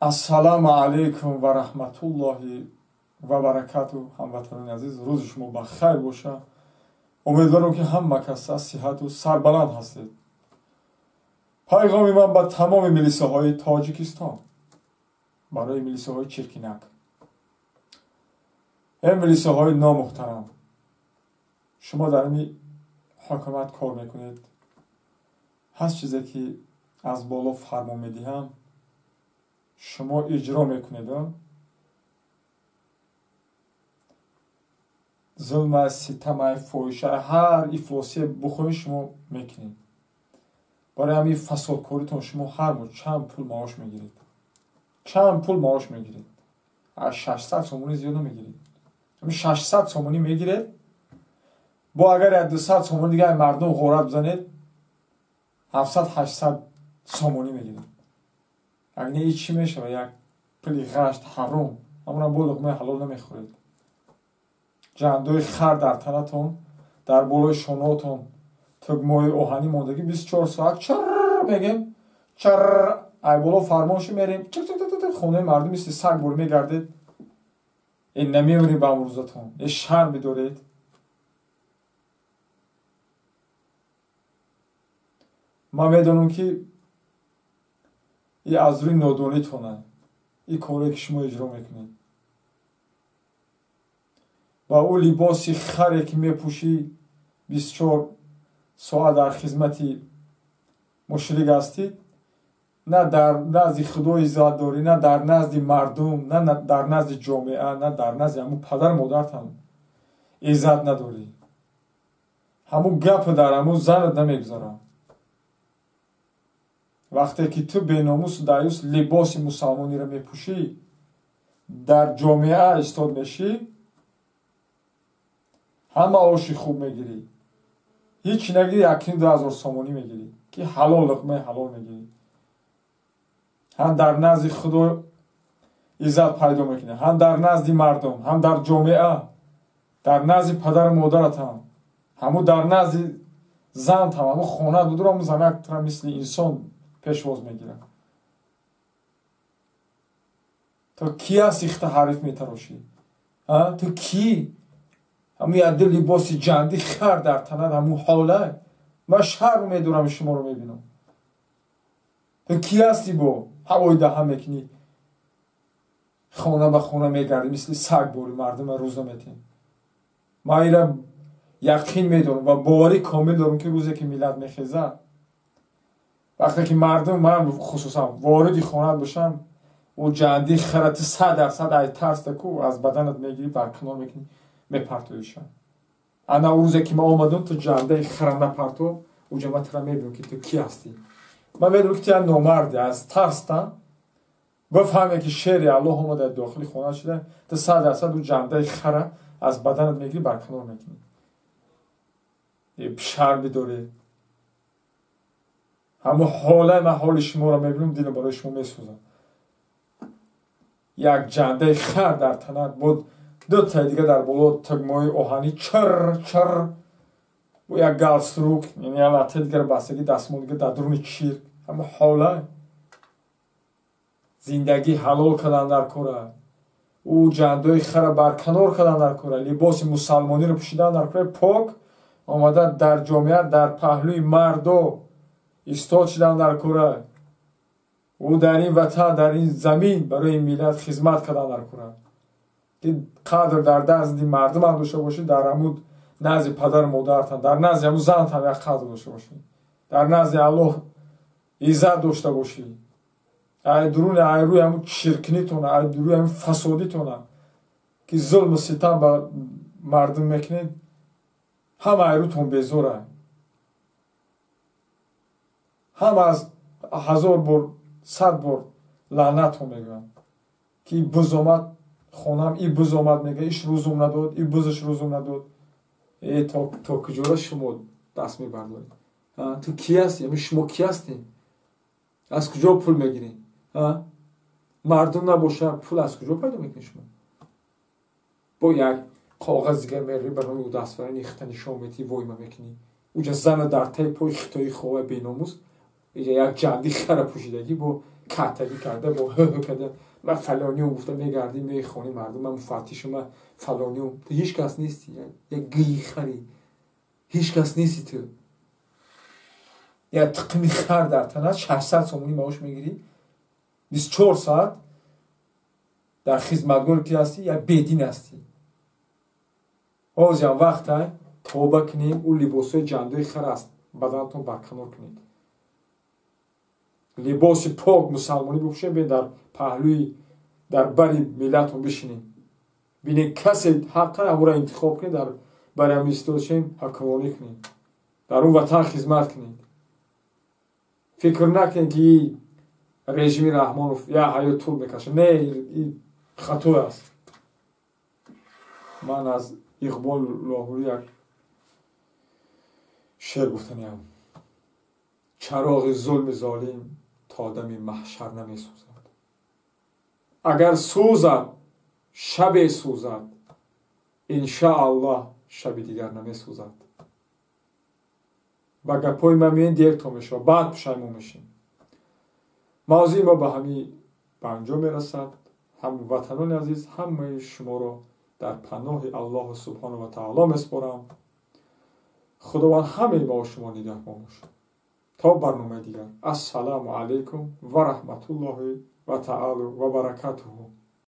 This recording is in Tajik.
Ассалому алайкум ва раҳматуллоҳи ва баракату. Ҳамватанони азиз, рӯзи шумо ба хайр боша. Умедворам, ки ҳама кас аз сиҳату сарбаланд ҳастед. Пайғоми ман ба тамоми милисаҳои Тоҷикистон, барои милисаҳои чиркинак, э милисаҳои номуҳтарам, шумо дар ин ҳукумат кор мекунед. Ҳаст чизе, ки аз боло фармон медиҳам, шумо иҷро мекунед. Зулма, ситамай, фоҳиша, ҳар ифлосие бухоҳед, шумо мекунед. Барои ҳамин фасодкоритон шумо ҳар моҳ чанд пул маош мегиред? Чанд пул маош мегиред? Аз 600 сомонӣ зиёд намегиред. Ҳамин 600 сомонӣ мегиред, бо агар як 200 сомонӣ дига мардум ғорат бизанед, 700-800 сомонӣ мегиред. Агар не, чӣ мешава? Як пули ғашт ҳаром, ҳамонам бо луқмаи ҳалол намехӯред. Ҷандои хар дар танатон, дар болои шонаотон тугмои оҳанӣ мондагӣ, 24 соат чар мегем, чар ай боло фармонши мерем, хонаи мардум мисли саг бор мегардед. Э, намемонед ба амрӯзатон, э шарм бидоред. Ман медонам, ки и аз рӯи нодонитона и коре, ки шумо иҷро мекунед, ва ӯ либоси харе, ки мепӯшӣ, 24 соат дар хизмати мушрик ҳастид. На дар назди Худо иззат дорӣ, на дар назди мардум, на дар назди ҷомеа, на дар назди ҳамун падару модартам иззат надорӣ. Ҳамун гапа дар ҳамун занат намегузарам. Вақте ки ту беномусу даюс либоси мусалмониро мепӯшӣ, дар ҷомеа истод мешӣ, ҳама оши хуб мегирӣ, ҳеҷ нагирӣ, якним ду ҳазор сомонӣ мегирӣ, ки ҳалол, луқмаи ҳалол мегирӣ. Ҳам дар назди Худо иззат пайдо мекунӣ, ҳам дар назди мардум, ҳам дар ҷомеа, дар назди падару модаратам, ҳамун дар назди зантам, ҳамун хона будур, ҳамун занак тура мисли инсон пешвоз мегирад. Ту кӣ ҳасти, хита ҳариф метарошӣ? Ту кӣ? Ҳамун якду либоси ҷанди хар дар танат, ҳамун ҳола. Ман шарм медорам, шуморо мебинам. Ту кӣ ҳасти, бо ҳавои даҳа мекунӣ, хона ба хона мегардӣ, мисли саг бори мардума рӯза метем? Ман ира яқин медорам ва боварӣ комил дорам, ки рӯзе ки миллат мехезад, вақте ки мардум, ман хусусан, вориди хонат бошам, ӯ ҷанди хара ту 100% ай тарста ку аз баданат мегирӣ, барканор мекунӣ, мепартоиша. Ана рӯзе ки ман омадам, ту ҷандаи хара напарто, уҷа ман тура мебинам, ки ту кӣ ҳастӣ. Ман медонам, ки ту як номарди. Аз тарста бифаҳме, ки шери Аллоҳ омада дохили хона шуда, ту 100% ӯ ҷандаи хара аз баданат мегирӣ, барканор мекунӣ. Шарм бидоред. Ҳамун ҳола ман ҳоли шуморо мебинам, дилам барои шумо месӯзам. Як ҷандаи хар дар танат, буд ду таи дига дар боло тугмои оҳанӣ, чар чар, бо як галстук, яъне як латтаи дигар бастагӣ, дастмол дига дар дуруни чирк. Ҳамун ҳола зиндагӣ ҳалол кардан дар кора, ӯ ҷандои хара барканор кардан дар кора, либоси мусалмониро пӯшидан дар кора, пок омада дар ҷомеа дар паҳлӯи мардо истод шудан дар кора, ӯ дар ин ватан, дар ин замин барои ин миллат хизмат кардан дар кора, ки қадр дар назди мардумам дошта бошӣ, дар ҳамун назди падару модаратам, дар назди ҳамун занатам як қадр дошта бошӣ, дар назди Аллоҳ иззат дошта бошӣ. Ай дуруни, ай рӯи ҳамун чиркинитона, ай рӯи ҳамун фасодитона, ки зулму ситам ба мардум мекунед, ҳама ай рӯтон безора, ҳама аз ҳазор бор, сад бор лаънатон мегӯянд, ки буз омад хонам, и буз омад, мега, иш рӯзум надод, и бузаш рӯзум надод. Э, то куҷора шумо даст мебардоред? Ту кӣ ҳастӣ? Шумо кӣ ҳастед? Аз куҷо пул мегиред? Мардум набоша, пул аз куҷо пайдо мекунед шумо? Бо як коғаз дигар мерӣ, ба номи удостоверение хита нишон метӣ, войма мекунӣ. Уҷа зана дар таи пои хитои хова, беномус, як ҷанди хара пӯшидагӣ, бо Катагӣ карда бо ҳ карда, ман фалониум гуфта мегардӣ, мехонӣ мардум, ман муфаттишу, ман фалониум. Ту ҳеҷ кас нестӣ, як гӯйи, ҳеҷ кас нести ту. Як тиқми хар дар танат, 600 сомонӣ маош мегирӣ, 24 соат дар хизматгори ки ҳастӣ, як бедин ҳастӣ. Ҳозиам вақтай, тавба кунем, ӯ либосҳои ҷандои хар аст баданатон барканор кунед, либоси пок мусалмонӣ бипӯшед, бе дар паҳлӯи дар бари миллатон бишинед, бинед, касе ҳаққа ҳамура интихоб кунед, дар бари ҳам истодшем, ҳукмронӣ кунед, дар он ватан хизмат кунед. Фикр накунед, ки режими Раҳмонов як ҳаёт тӯл мекашад. Не, хато аст. Ман аз Иқбол Лоҳурӣ як шеър гуфтаниям: «Чароғи зулми золим то дами маҳшар намесӯзад, агар сӯзад, шабе сӯзад, иншааллоҳ, шаби дигар намесӯзад». Ба гапҳои ман меен, дертон мешавад, баъд пушаймон мешем. Мавзӯи мо ба ҳамин ба анҷом мерасад. Ҳамватанони азиз, ҳамаи шуморо дар паноҳи Аллоҳу субҳону ва таоло месупорам. Худованд ҳамаи мо шумо нигаҳбон бошад. То барномаи дигар, ассалому алайкум ва раҳматуллоҳи ва таоло ва баракатуҳу.